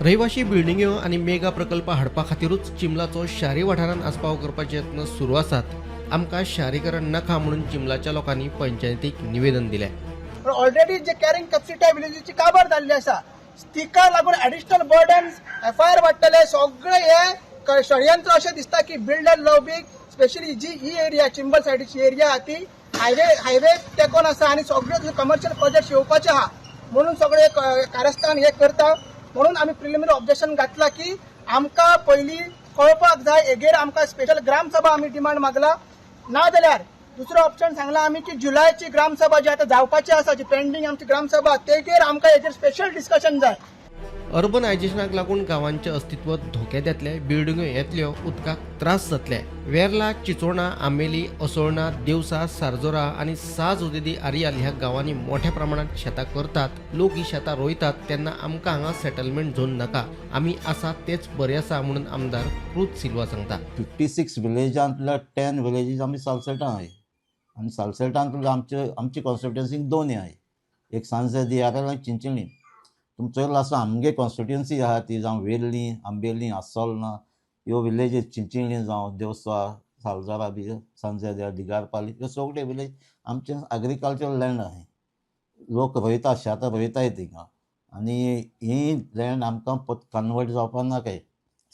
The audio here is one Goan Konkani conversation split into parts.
रहिवाशी बिल्डिंग्यो आनी मेगा प्रकल्प हाडपा खातीरूच चिंबलाचो शारी वाठारांत आस्पाव करपाचे यत्न सुरू आसात. आमकां शारीकरण नाका म्हणून चिंबलाच्या लोकांनी पंचायतीक निवेदन दिलें. पण ऑलरेडी जे कॅरिंग कॅपॅसिटी आहे विलेजीची काबार जाल्ली आसा, तिका लागून एडिशनल बर्डन, एफआयआर वाडटले. सगळे हे षडयंत्र अशें दिसता की बिल्डर लॉबीक, स्पेशली जी ही एरिया, चिंबल सायडीची एरिया आहा, ती हायवे तेकोन आसा आनी सगळे कमर्शियल प्रोजेक्ट येवपाचे आहा म्हणून सगळे कारस्थान हे करता. म्हणून आमी प्रिलिमिनरी ऑब्जेक्शन घातला की आमकां पयलीं कळपाक जाय. हेगेर आमकां स्पेशल ग्रामसभा आमी डिमांड मागला. ना जाल्यार दुसरो ऑप्शन सांगला आमी की जुलयची ग्रामसभा जी आतां जावपाची आसा, जी पेंडींग आमची ग्रामसभा, तेगेर आमकां हेजेर स्पेशल डिस्कशन जाय. अर्बनायझेशनाक लागून गांवांचें अस्तित्व धोक्यात येतलें, बिल्डिंग्यो येतल्यो, उदकाक त्रास जातले. वेर्ला, चिचोणा, आंबेली, असोळणा, देवसा, सारजोरा आनी सां जोझे दी आरियाल ह्या गांवांनी मोठ्या प्रमाणात शेतां करतात. लोक ही शेतां रोयतात तेन्ना आमकां हांगा सेटलमेंट झोन नाका, आमी आसा तेच बरे आसा म्हणून आमदार क्रूज सिल्वा सांगता. 56 विलेजांतल्या 10 विलेजीस आमी सालसेटां आहाय आनी सालसेटांतले आमचे कॉन्स्टिट्युएन्सीक दोन आहाय, एक सांजे दी आरेल आनी चिंचिणी. तुमी चोयला आसा, आमगे कॉन्स्टिट्युएन्सी आहा ती जावं वेर्ली, आंबेली, आसोलना ह्यो विलेजीस, चिंचिणी जावं देवसा, सालजरा बी, सांजे दी दिगारपाली, ह्यो सगळे विलेज आमचे एग्रीकल्चरल लँड आहाय. लोक रोयता, शेतां रोयताय थिंगा आनी ही लँड आमकां कन्वर्ट जावपा नाकाय,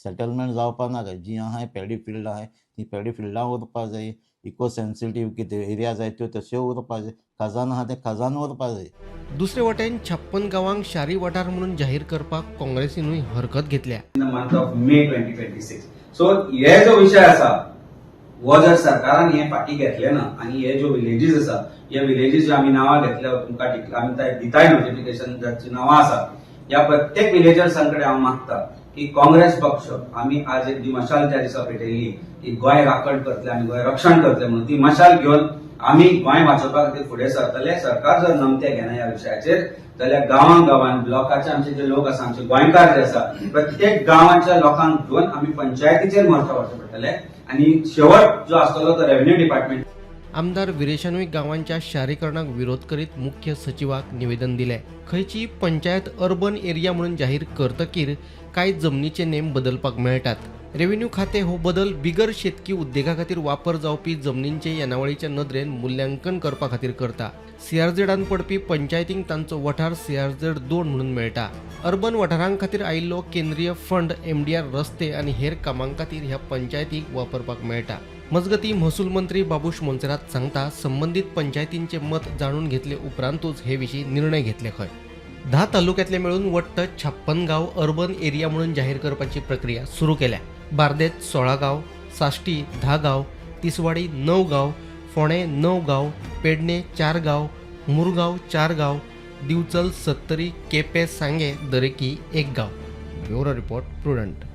सेटलमेंट जावपा नाकाय. जी आहाय पॅडी फिल्ड आहाय, ती पॅडी फिल्डां उरपा जाय. इको सेन्सिटीव कितें एरिया जाय, त्यो तश्यो उरपा जाय. खजान आहा तें खजान उरपा जाय. दुसरे वटेन 56 गांवांक शारी वाठार म्हणून जाहीर करपाक काँग्रेसीनूय हरकत घेतल्या. In the month of May 2026. So हे जो विषय आसा, हो जर सरकारान हे फाटी घेतले ना आनी हे ज्यो विलेजीस आसा, हे विलेजीस ज्यो आमी नांवां घेतल्या, तुमकां आमी दिताय नोटिफिकेशन, जांची नांवां आसा, ह्या प्रत्येक विलेजर्सां कडेन हांव मागता की काँग्रेस पक्ष आमी आज एक जी मशाल त्या दिसा पेटयल्ली की गोंय राखण करतले आनी गोंय रक्षण करतले म्हणून, ती मशाल घेवन आमी गोंय वाचोवपा खातीर फुडें सरतले. सरकार जर नमते घेना ह्या विशयाचेर जाल्यार गांवां गांवान ब्लॉकाचे आमचे जे लोक आसा, आमचे गोंयकार जे आसा, प्रत्येक गांवांच्या लोकांक घेवन आमी पंचायतीचेर मोर्चा व्हरचे पडटले आनी शेवट जो आसतलो तो रेव्हेन्यू डिपार्टमेंट. आमदार विरेशानूय गांवांच्या शारीकरणाक विरोध करीत मुख्य सचिवाक निवेदन दिलें. खंयची पंचायत अर्बन एरिया म्हणून जाहीर करतकीर कांय जमनीचे नेम बदलपाक मेळटात. रेव्हेन्यू खातें हो बदल बिगर शेतकी उद्देगा खातीर वापर जावपी जमनींचे येणावळीच्या नदरेन मुल्यांकन करपा खातीर करता. सीआरझेडान पडपी पंचायतींक तांचो वाठार सीआरझेड 2 म्हणून मेळटा. अर्बन वाठारां खातीर आयिल्लो केंद्रीय फंड एमडीआर रस्ते आनी हेर कामां खातीर ह्या पंचायतीक वापरपाक मेळटा. मजगतीं, महसूल मंत्री बाबूश मोन्सेरात सांगता, संबंदीत पंचायतींचे मत जाणून घेतले उपरांतूच हे विशीं निर्णय घेतले खंय. 10 तालुक्यातले मेळून वट्ट 56 गाव अर्बन एरिया म्हणून जाहीर करपाची प्रक्रिया सुरू केल्या. बार्देत 16 गाव, साश्टी 10 गाव, तिसवाडी 9 गाव, फोंडें 9 गाव, पेडणे 4 गाव, मुरगांव 4 गाव, दिवचल, सत्तरी, केपें, सांगे दरेकी एक गाव. Bureau report, prudent.